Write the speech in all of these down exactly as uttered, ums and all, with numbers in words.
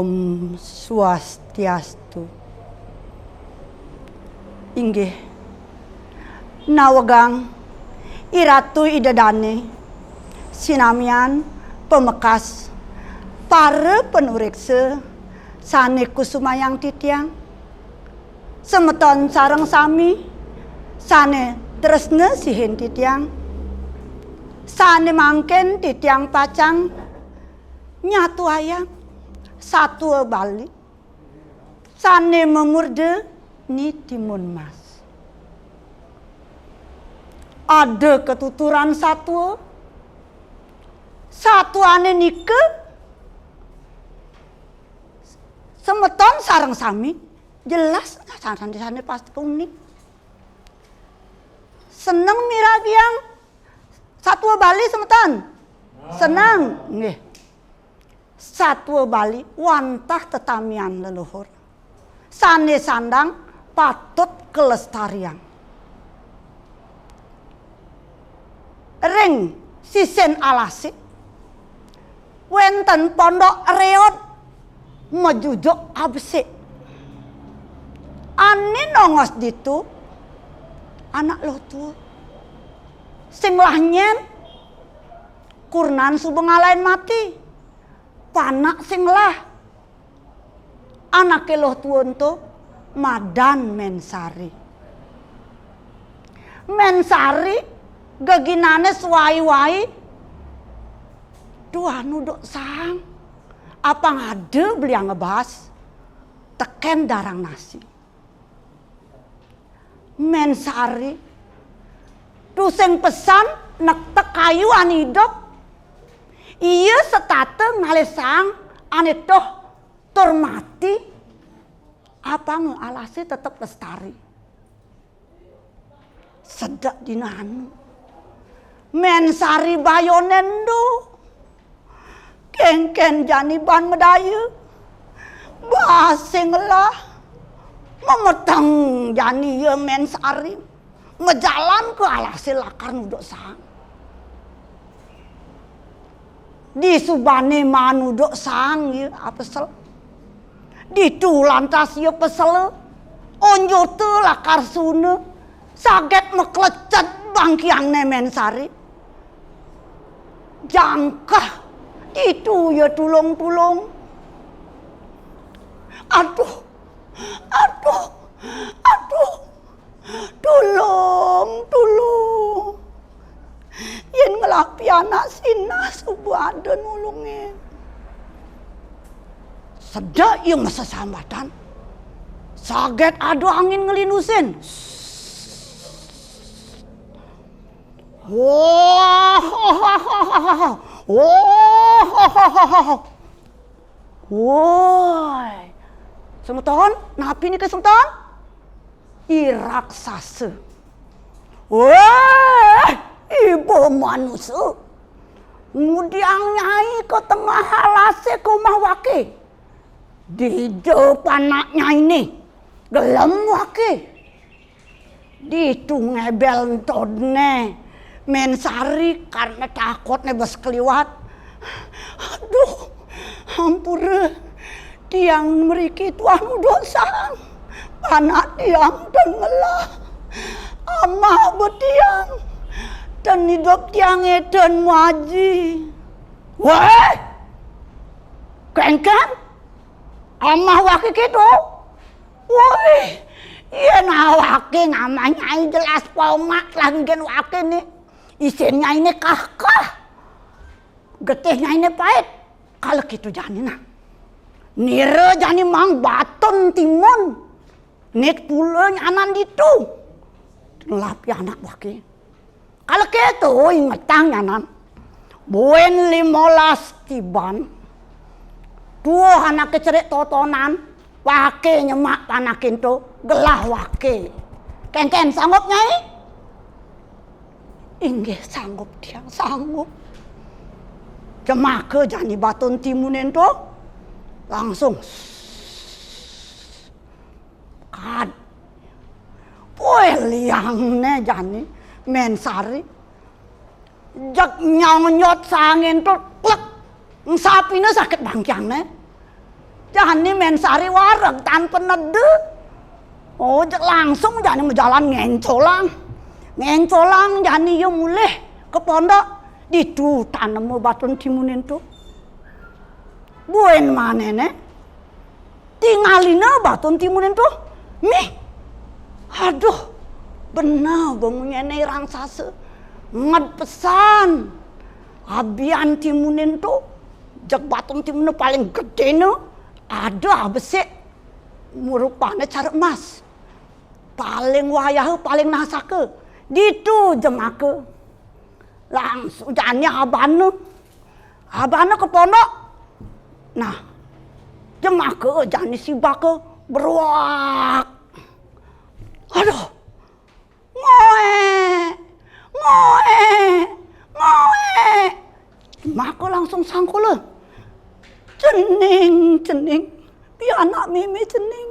Om Swastiastu. Inggih, nawegang I Ratu Ida Dane, sinamian pamekas para panureksa sane kusumayang titiang, semeton sareng sami sane tresna sihin titiang, sane mangken titiang pacang nyatuayang satua Bali sane mamurda Ni Timun Mas. Ada katuturan satua, satuane nika semeton sareng sami jelas sane, sane pasti uning. Seneng miragiang satua Bali semeton? Seneng, nggih. Satua Bali wantah tetamian leluhur sane sandang patut kalestariang. Ring sisin alase wenten pondok reot majujuk abesik. Ane nongos ditu anak luh tua. Sing lah nyen kurnan suba ngalahin mati. Panak sing lah. Anake luh tua ento madan Men Sari. Men Sari geginane suwai-wai. Duh, anu duk sang. Apang ada beliang ngebas teken darang nasi. Men Sari tusing pesan nektek kayu ane idup. Iya setata ngalih sang ane tuh tur mati. Apang alase tetep lestari. Sedek dina anu. Men Sari bayone endo. Kengken jani ban medaya. Basing lah. Memeteng jani ya Men Sari. Majalan ka alase lakar nuduk sang. Disubane maan nuduk sang ya apesel. Ditu lantas ya pesel. Onjota lakar suna. Saget maklecet bangkiangne Men Sari. Jangkah ditu ya tulung-tulung. Aduh, aduh, aduh. Tulung, tulung. Yen ngelah pianak sinah suba ada nulungin. Sedek ya masesambatan. Saget ada angin ngelinusin. Wah, wah. Woi. Semeton, napi niki semeton? I raksasa. Weh, iba manusa. Ngudiang nyai ka tengah alase ka umah wake. Dija panak nyaine. Gelem wake. Ditu ngebel entodne Men Sari karena takutne bes keliwat. Aduh, ampura. Tiang mriki tuah nuduk sang. Panak tiang ten ngelah. Amah betiang. Ten idup tiange ten maji. Weh! Kengken? Amah wake keto? Woi, yen awake ngamah nyai jelas pomak lagi gen wake ni. Isin nyaine kah-kah. Getih nyaine pait. Kala kitu jani nah. Nira jani mang batun timun. Nik pula nyanan ditu. Ngelap ya anak wake. Kala keto ingetang nyanan. Buen limolas tiban. Tuh anake cerik totonan. Wake nyemak panakin to. Gelah wake. Kengken sanggup nyai? Inggih sanggup tiang sanggup. Cemaka jani batun timunen to. Langsung. Kad. Poe liangne jani Men Sari. Jeg nyonyot sangen to klek. Ngsapina sakit bangkiangne. Jani Mén Sari wareg tan peneda. Oh, jeg langsung jani majalan ngéncolang. Ngéncolang jani ia mulih ka pondok. Ditu tanema batun timunin to. Buin manéné. Tingalina batun timunin to. Mih. Aduh. Bener ba munyiné I Raksasa. Nged pesan. Abian timunin to. Jeg batun timunin paling gedéna. Ada besik. Murupané cara emas. Paling wayaha, paling nasaka. Ditu jemaka. Langsung jani abana. Abana ka pondok. Nah, jemaka jani sibaka beruak. Aduh. Ngoék. Ngoék. Ngoék. Jemaka langsung sangkula. Cening, cening. Pianak mémé cening.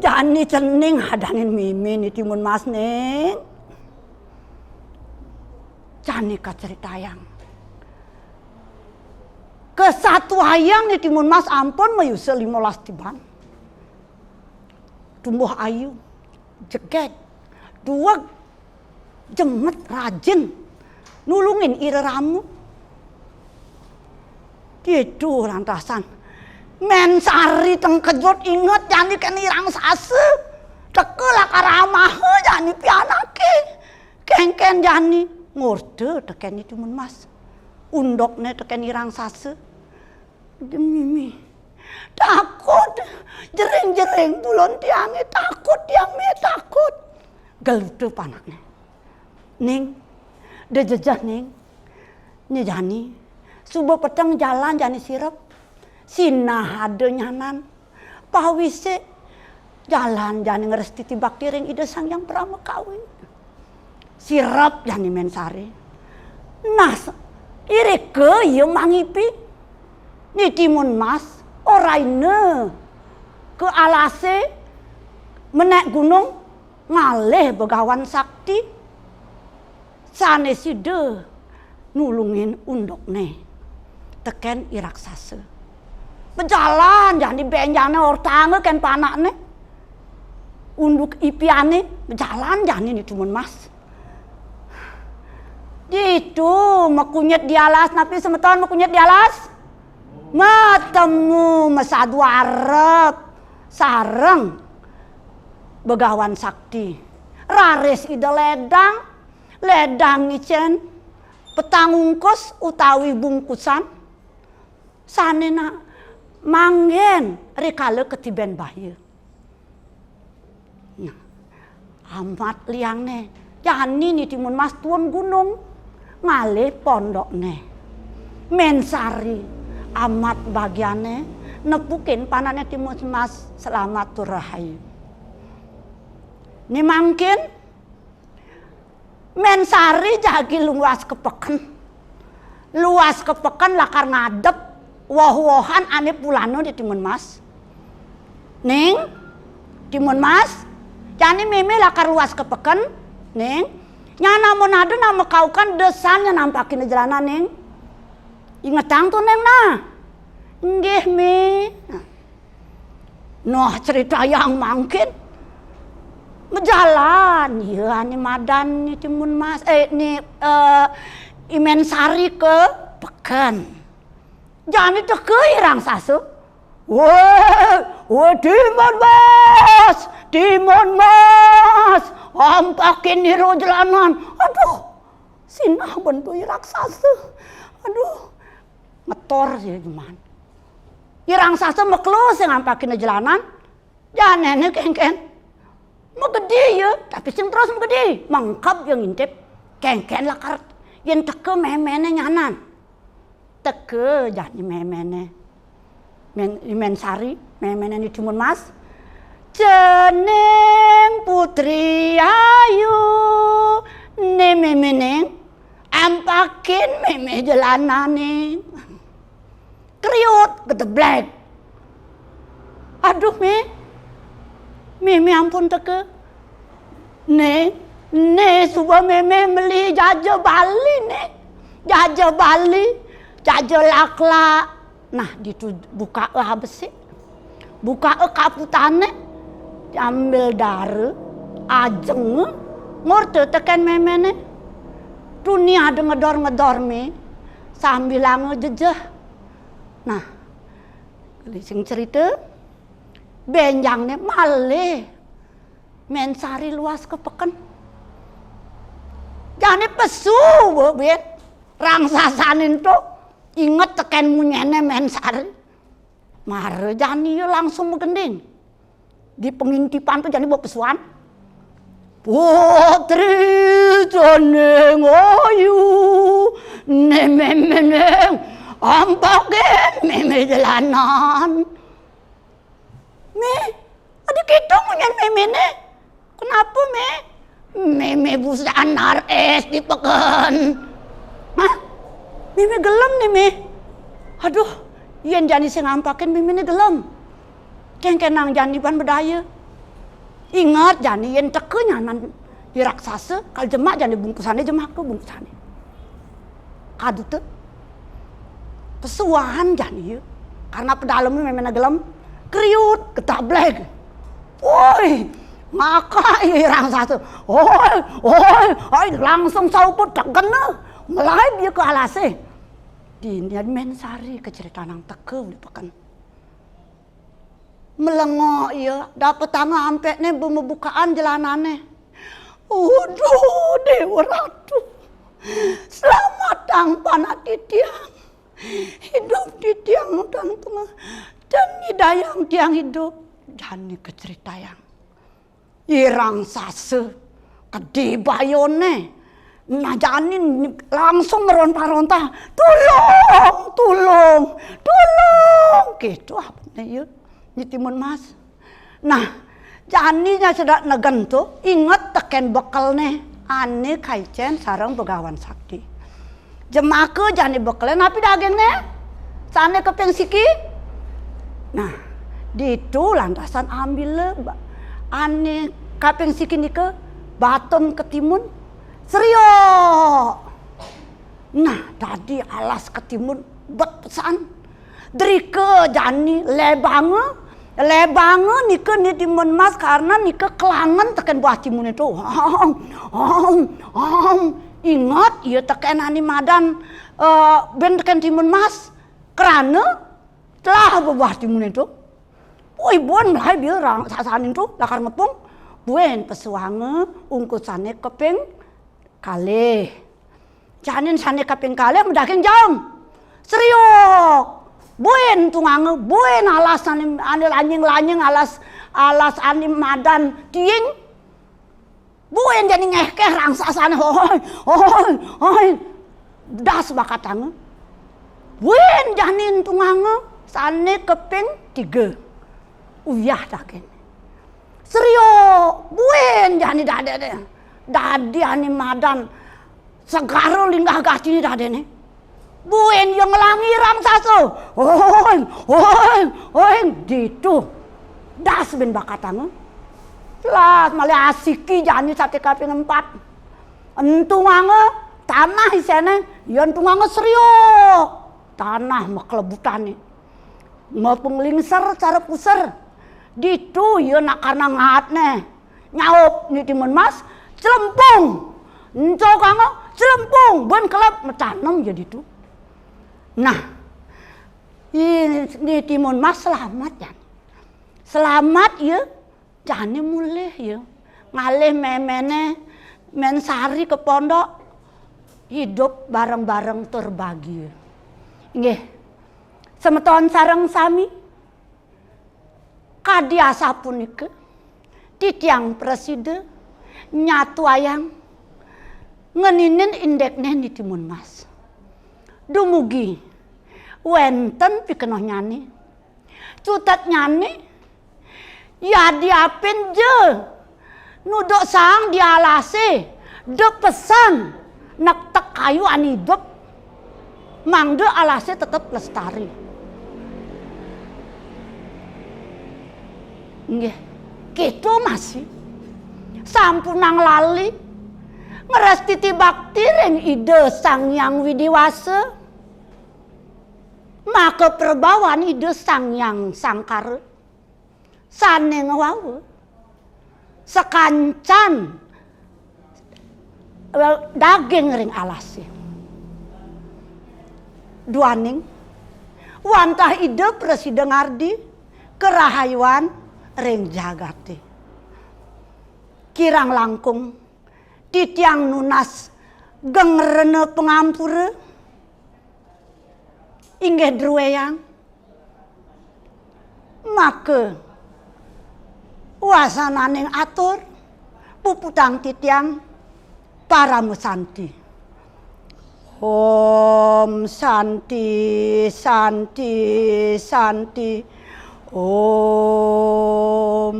Jani cening adanin mémé Ni Timun Mas, Ning. Jani kacritayang. Kasatuayang Ni Timun Mas ampun mayusa limolas tiban. Tumbuh ayu, jegég, dueg, jemet, rajin, nulungin I Rerama. Ditu lantasan Mén Sari tengkejut inget jani kén I Raksasa. Teka lakar amaha jani pianaké. Kénkén jani ngorta tekén Ni Timun Mas. Undukné tekén I Raksasa. Demi mi. Takut. Jering-jering tulun tiangé takut, tiang mé takut. Gelutu panakné. Ning, da jejeh, Ning. Né jani, suba peteng jalan jani sirep. Sinah ada nyanan. Pawisé jalan jani ngrestiti bakti ring Ida Sang Hyang Parama Kawi. Sirep jani Mén Sari. Nah, irika ia mangipi. Ni Timun Mas oraina ka alasé menék gunung ngalih Begawan Sakti. Sané sida nulungin undukné tekén I Raksasa. Majalan jani bénjané ortanga kén panakné. Unduk ipiané majalan jani Ni Timun Mas. Ditu makunyit di alas, napi semeton makunyit di alas? Matemu masadu arep sareng Begawan Sakti. Raris Ida ledang, ledang ngicén petang ungkus utawi bungkusan sané na manggén rikala katibén baya. Nah, amat liangné, jani Ni Timun Mas tuun gunung ngalih pondokné. Mén Sari amat bagiané nepukin panakné Timun Mas selamat tur rahayu. Né mangkin Mén Sari jagi luas ka peken. Luas ka peken lakar ngadep woh-wohan ané pulana di Timun Mas. Ning, Timun Mas, jani mémé lakar luas ka peken, Ning. Nyana amun ada nak makaukan da san nyén nampakin jelanan, Ning. Ingetang to, Ning, nah. Inggih, Mé. Nah. Nah, critayang mangkin. Majalan, ia ané madan Ni Timun Mas, eh, Ni, eh, I Mén Sari ka peken. Jani teka I Raksasa. Wéh, wéh, Timun Mas, Timun Mas, ampakin ira jelanan. Aduh, sinah ben to I Raksasa. Aduh, ngetor sih cuman. I Raksasa makelo sing ampakin jelanan. Janéné kénkén. Magedi ia, tapi sing terus magedi. Mengkeb ia ngintip. Kénkén lakar yén teka méméné nyanan. Teka jani méméné. Mén, Mén Sari, méméné Ni Timun Mas. Cening putri ayu, né mémé, Ning. Ampakin mémé jelanané. Kriut, gedeblek. Aduh, Mé. Mémé ampun teka. Né, né suba mémé meli jaja Bali, Né. Jaja Bali, jaja laklak. Nah, ditu buka, ah, besik. Bukaa kaputane, diambil dara, ajeng, ngorta teken memene. Tuni ada ngedor-ngedor me, sambilanga jejeh. Nah, gelising cerita, benjangne malih Men Sari luas ke peken. Jane pesu, ben. Rangsasane ento inget teken munyene Men Sari. Mara jani ya langsung magending. Di pengintipan to jani bepesuan. Putri jane ngoyu, ne memene ampake meme jelanan. Me, adi kita munyen memene. Kenapa, Me? Meme busaan nares di peken. Hah? Meme gelem ne, Me. Aduh, yen jani sing ngampakin memene gelem. Kengkenang jani ban bedaya. Inget jani yen teka nyanan i raksasa, kal jemak jani bungkusane, jemak ke bungkusane. Kadu te. Pesuan jani ya. Karena pedalem memene gelem. Kriut, ketableg. Woi, makai i raksasa. Oi, oi, oi, langsung saupu tegene. Melaib ya ke alase. Dini Men Sari keceritanang teka di peken. Melengok ya, dapetanga ampekne bemebukaan jelanane. Aduh, Dewa Ratu. Selamatang panak titiang. Hidup titiang tan tengah. Dan nyidayang tiang hidup. Jani keceritayang. I raksasa kedi bayone. Nah, jani langsung meronta-ronta. "Tulung, tulung, tulung." Gitu apane ya. Nyi Timun Mas. Nah, jani nya sedak negen to, inget teken bekelne. Ane kaicen sareng Begawan Sakti. Jemaka jani bekele napi dagingne? Sane keping siki? Nah, ditu lantasan ambile ba-, ane kaping siki nika batum ketimun. Seriok. Nah, dadi alas ketimun bet pesan. Drika jani lebanga, lebanga nika Ni Timun Mas karena nika kelangen teken buah timune to. Ong, ong, ong. Inget, ya teken ane madan, eh, ben teken Timun Mas. Kerana telah bebuah timune to. Woi, buen melaib ya raksasane to, lakar ngepung. Buen pesuanga ungkusane keping kalih. Janin sane kaping kalih medaging jaum. Seriok. Buen tunganga, buen alas ane, ane lanying-lanying alas, alas ane madan tiing. Buen jani ngehkeh raksasane. Hoi, hoi, hoi. Das bakatanga. Buen jani tunganga sane keping tiga. Uyah daginne. Seriok, buen jani dadene. Dadi ane madan segara linggah gatine dadene. Buen ya ngelangi raksasa. Oi, oi, oi, ditu. Das ben bakatanga. Las malih asiki jani sate kaping empat. Entunganga tanah isene, ya entunganga seriok. Tanah maklebutane. Mapenglingser cara puser. Ditu ya nak karena ngaatne. Nyaup Ni Timun Mas, celempung. Encokanga, celempung. Ben kelep metanem ya ditu. Nah, i-, Ni Timun Mas selamat ya. Selamat ya. Jani mulih ya. Ngalih memene Men Sari ke pondok. Hidup bareng-bareng tur bahagia. Nggih. Semeton sareng sami. Kadi asapunika, titiang prasida nyatuayang ngeninin indekne Ni Timun Mas. Dumugi wenten pikenohnyane. Cutetnyane, yadi apin ja nuduk saang di alase, dek pesan nektek kayu ane idup, mangda alase tetep lestari. Nggih, kita masih sampunang lali ngrestiti bakti ring Ida Sang Hyang Widi Wasa, maka perbawan Ida Sang Hyang Sangkara. Sané wau sakancan daging ring alasé. Duaning wantah Ida prasida ngardi karahayuan ring jagaté. Kirang langkung titiang nunas geng rena pangampura. Inggih druéyang. Maka wasananing atur puputang titiang parama santi. Om Santi, Santi, Santi. Om.